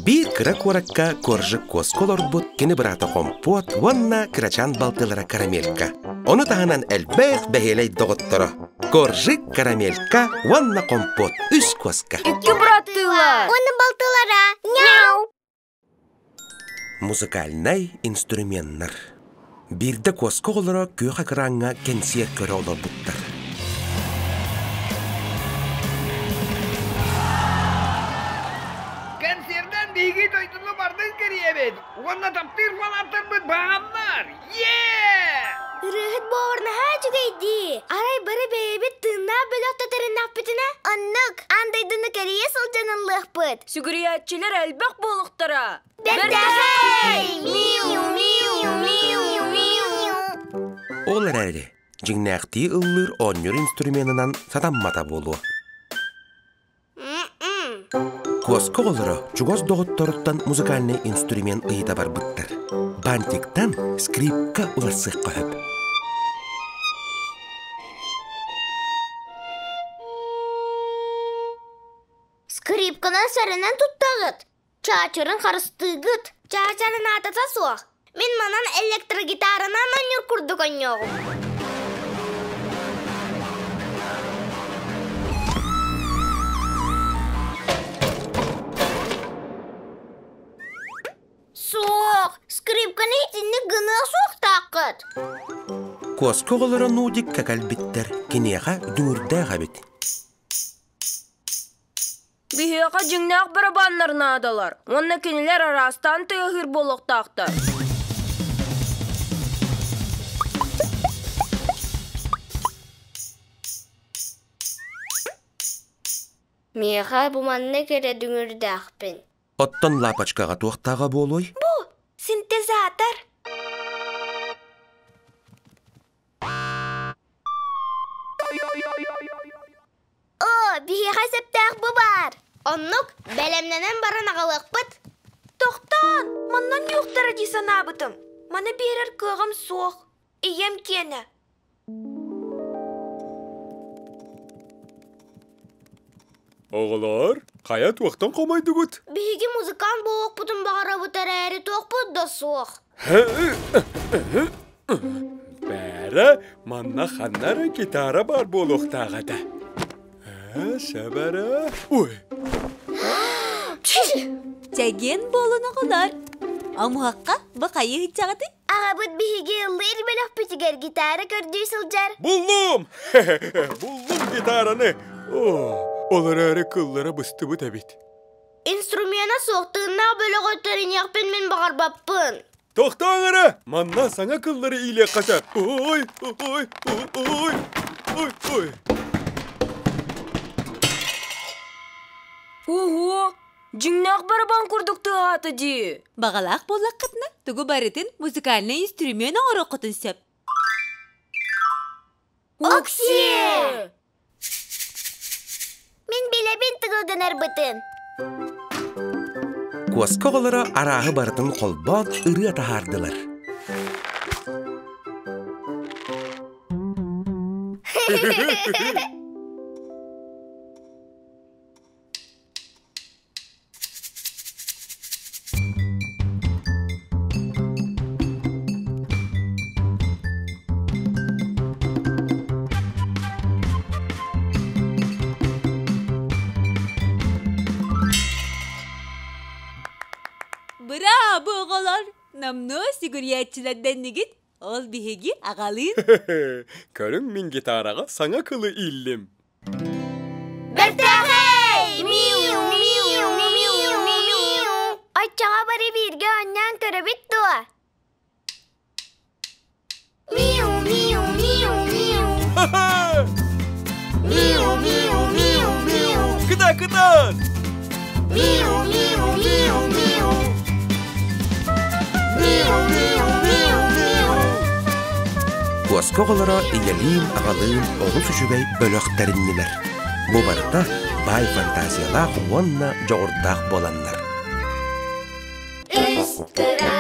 Биир кыра куоракка Коржик куоска олорбут кини быраата Хомпуот уонна кырачаан балтылара Карамелька. Ону таһынан элбэх бэһиэлэй доҕотторо Коржик, Карамелька уонна Хомпуот үс куоска. Икки быраттыылар. Уонна балтылара. Няу! Музыкальнай инструменнар. Биирдэ куоска оҕолоро күөх экраҥҥа кэнсиэр көрө олорбуттар. Кэнсиэрдэн биһиги дойдуну бардын кэрийэбит уонна таптыыр фанаттарбыт баҕаннар! Е! Ырыаһыт буолар наһаа үчүгэй дии. Арай бары бэйэбит тыыннаах бөлөх тэтэриннэхпитинэ, оннук, аан дойдуну кэрийэ сылдьан ыллыахпыт. Сүгүрүйээччилэр элбэх буолуохтара. Бэртээхэй! Миу, миу, миу, миу. Ол эрээри, дьиҥнээхтии ыллыыр оонньуур инструменынан сатаммата буолуо. Куоска оҕолоро чугас доҕотторуттан музыкальнай инструмент ыйыта барбыттар. Бантиктан скрипка уларсыахха сөп. Скрипканан сэрэнэн туттаҕыт, чаачарын харыстыыгыт. Чаачарын аатата суох. Мин манан электрогитаранан оонньуур курдук оонньуоҕум. Суох, скрипканы итинник гыныа суохтааххыт. Куоска оҕолоро Нудикка кэлбиттэр, киниэхэ дүҥүрдээх эбит. Биһиэхэ дьиҥнээх барабаннар наадалар уонна кинилэр араастаан тыаһыыр буолуохтаахтар. Миэхэ бу маннык эрэ дүҥүрдээхпин. Оттон лапочкаҕа туохтааҕа буолуой? Бу синтезатор. Оо, биһиэхэ сөптөөх бу баар. Оннук бэлэмнэнэн баран аҕалыахпыт. Тохтоон, манна ньуохтара дии санаабытым. Маны биэрэр кыаҕым суох. Ийэм киэнэ. Оҕолоор, хайа туохтан хомойдугут? Биһиги музыкант буолуохпутун баҕарабыт эрээри туохпут да суох. Бээрэ, манна ханна эрэ гитара баар буолуохтаах этэ. Ээ, сэбэрэ. Ой! Чэгиэн буолун оҕолор. Омуһахха бу хайыы сылдьаҕытый? Аҕабыт биһиги ыллыыр бөлөхпүтүгэр гитара көрдүү сылдьар. Буллум! Буллум гитараны! Оо, ол эрээри кыллара быстыбыт эбит. Инструмена суох тыыннаах бөлөҕү тэриниэхпин мин баҕарбаппын. Тохтооҥ эрэ! Манна саҥа кыллары иилиэххэ сөп. Ой, ой, ой, ой, ой. Ого! Дьиҥнээх барабан курдук тыаһаата дии. Баҕалаах буоллаххытына, тугу барытын музыкальнай инструмент оҥоруоххутун сөп. Оксиэ! Мин билэбин тугу гынарбытын. Куоска оҕолоро арааһы барытын холбоон ырыа таһаардылар. Браво, оҕолор! Номнуо сүгүрүйээччилэрдэннигит. Ол биһиги аҕалыын. Көрүҥ мин гитараҕа саҥа кылы ииллим. Бэртээхэй! Миу, миу, миу, миу. Оччоҕо бары бииргэ оонньоон көрөбүт дуо? Миу, миу, миу, миу. Миу, миу, миу, миу. Кыта, кытаат! Миу, миу, миу, миу. Миу, миу, миу, миу. Куоска оҕолоро ийэлиин, аҕалыын олус үчүгэй бөлөх тэриннилэр. Бу барыта баай фантазиялаах уонна дьоҕурдаах буоланнар. Үс кыра.